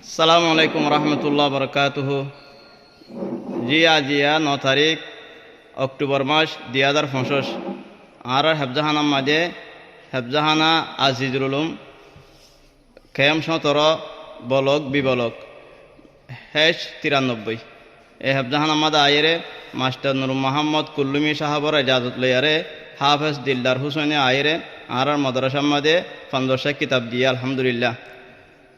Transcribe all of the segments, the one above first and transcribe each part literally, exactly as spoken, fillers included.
Assalamu alaikum warahmatullahi wabarakatuhu. Ji, aijja no tarík, oktubor mac, dui házar foñcic. Añárar hefzahánar maze hefzahána Azizul Ulum, kemp cóñtoro, bolok, bi bolok, héc tirannobbói. E hefzahánar maze aiyére mastor Nur Muhammod Kullumi sáhabor ejazot loiyaré Háfez Dildar Húsoine aiyére añárar modrasár maze fonzaic kitab diyé, alhamdulillah.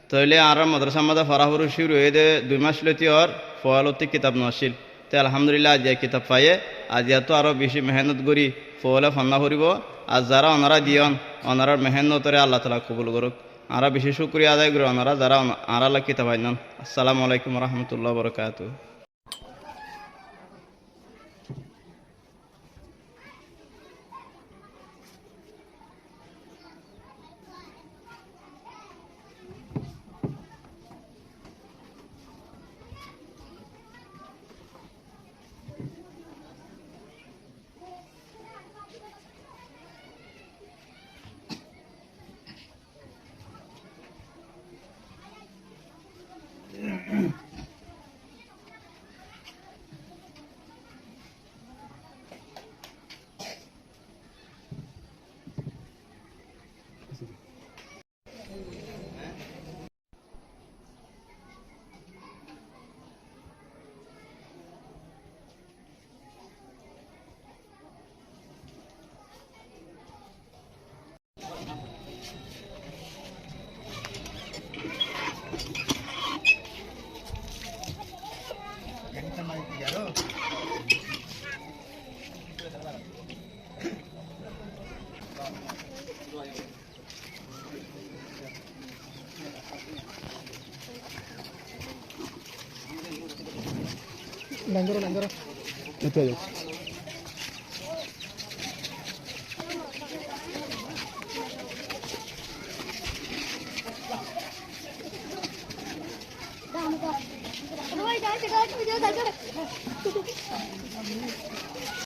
Tóile añárar modrasár maze foráfori cúru óiye dé dui mac lóti ór, foóilottú kitab no accíl. Te alhamdulillah, aijja kitab faiyé, aijjattú aró bicí mehénnot gorí foóile fonná foribó. Ar zará onorá diyón, onorár mehénnotoré Allah taala kobul gorók. Añára bicí cúkuriya adai gorí onorá zará on-, añárálla kitab ainnón. Assalamu alaikum warahmatullahi wabarakatuhu.